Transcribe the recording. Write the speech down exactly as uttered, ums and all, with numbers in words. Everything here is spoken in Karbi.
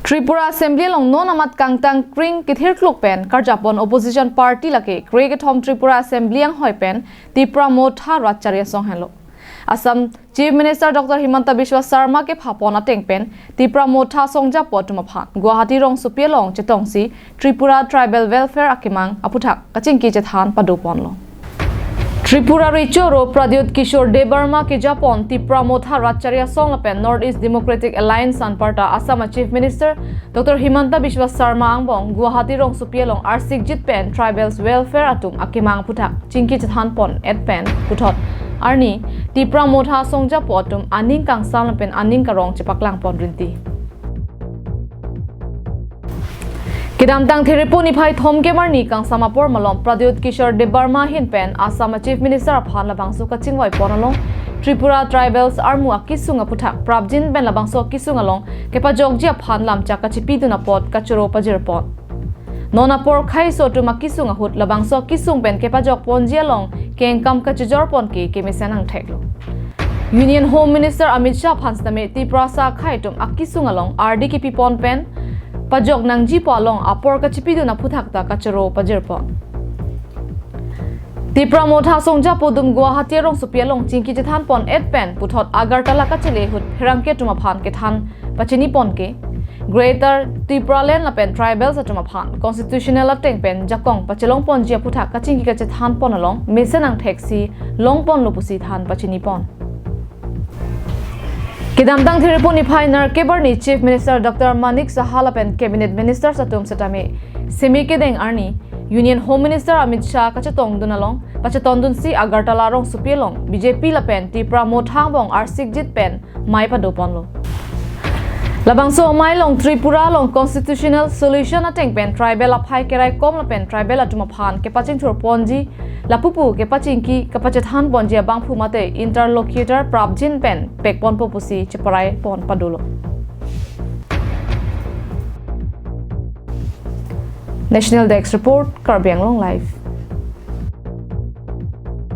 Tripura Assembly along non amat kangtang kring kethirkluk pen karjapon opposition party lake kre kethom Tripura Assembly anghoi pen Tipra Motha Ratchari Asong henlo. Assam Chief Minister Doctor Himanta Biswa Sarma kephapon ateng pen Tipra Motha asong japo atum aphan Guwahati rongsopi along chetongsi Tripura Tribal Welfare akemang aphuthak kachingki chethan padoponlo. Tripura recho aro Pradyut Kishore Debbarma kejapon Tipra Motha Ratchari Asong lapen North East Democratic Alliance anparta Assam a Chief Minister Doctor Himanta Biswa Sarma angbong Guwahati rongsopi along arsikjit pen Tribals Welfare atum akemang aphuthak chingki chethanpon et pen puthot arni Tipra Motha asong japo atum aning kangsam lapen aning karong chepaklangpon rinti. Kedamtang Therepo niphai thomkep arni kangsam apor malom Pradyut Kishore Debbarma ahin pen Assam a Chief Minister aphan labangso kachingvaipon along Tripura Tribals armu akesung aphuthak prapjin pen labangso akesung along kepajokji aphan lamchak kachipidun apot kachoro pajirpon. Non apor khaiso atum akesung ahut labangso akesung pen kepajokponji along kengkam kachijorpon ke kemesen angtheklo. Union Home Minister Amit Shah aphan sitame Tiprasa akhei atum akesung along ardi kepipon pen pajok nangjipo along apor kachipidun aphuthak ta kachoro pajirpon. Tipra Motha asong japo atum Guwahati arongsopi along chingki chethanpon et pen puthot Agartala kachele ahut pherangke atum aphan kethan pachinipon ke Greater Tipraland lapen Tribals atum aphan constitutional ateng pen jakong pachelongponji aphuthak kachingki kachethanpon along mesen angtheksi longponlo pusi than pachinipon. Kedamtang Therepo niphai nerkep arni Chief Minister Doctor Manik Saha lapen Cabinet Ministers atum sitame seme kedeng arni Union Home Minister Amit Shah kachetongdun along pachetongdunsi Agartala rongsopi along B J P lapen Tipra Motha angbong arsikjit pen mei padoponlo. Labangso amei along Tripura along constitutional solution ateng pen tribal aphai keraikom lapen tribal atum aphan kepachingthurponji lapupu kepachingki kapachethanponji abangphu mate interlocutor prapjin pen pekponpo pusi cheparaipon padolo. National Desk Report, Karbi Anglong Live.